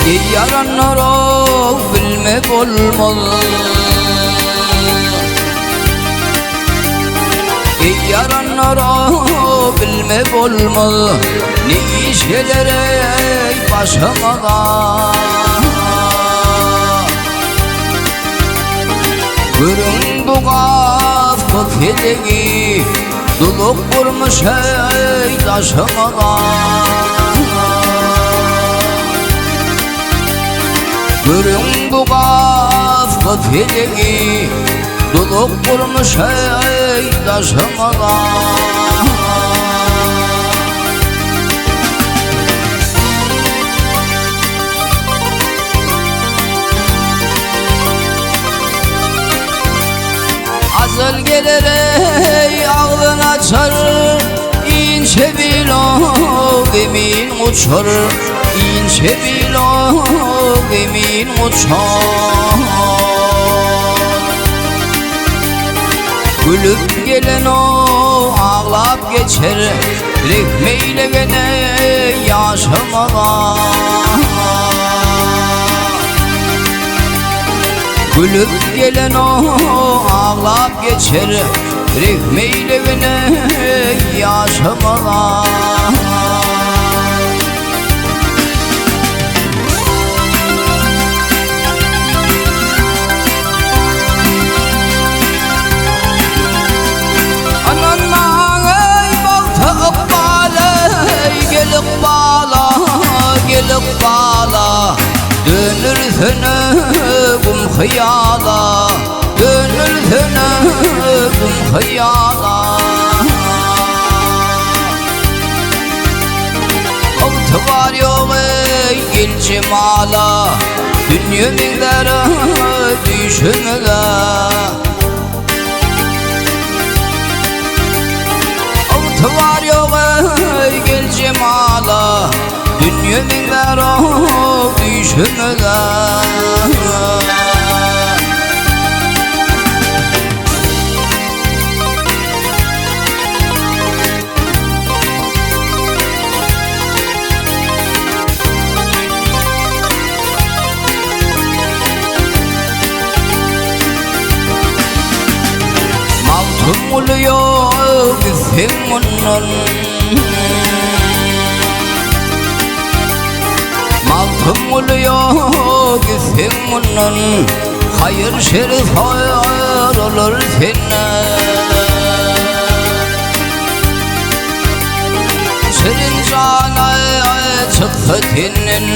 Ey yaranlara bilmek olmaz. Ey yaranlara bilmek olmaz. Ne iş gelir ey başıma da. Görün bu gafkı feleği, Duluk vurmuş ey taşıma da. Görün bu gafkı feleği, Duluk vurmuş ey taşıma da. Azal gelir ey ağzın açar, İnce bilo emin uçar, İnce bilo emin uçar. Gülüp gelen o ağlap geçer, Rehmeyle gene yaşamağa. Gülüp gelen o ağlap geçer, Rehmeyle gene yaşamağa. Gelip bala, dönürsün kum hıyala, dönürsün kum hıyala. Altı var yok ey gel cemala, dünya minlere düşümüze. Altı var yok ey gel cemala, dünya minlere düşümüze. Maltum oluyor bizim bunun, Maltum oluyor bizim bunun, Hayır şerif hayır olur senden. Şirin cana çıktı tenin,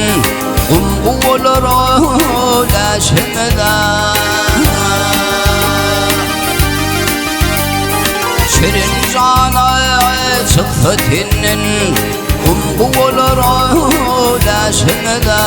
Kum olur o leşimden. Şirin cana çıktı tenin, Kum olur o leşimden.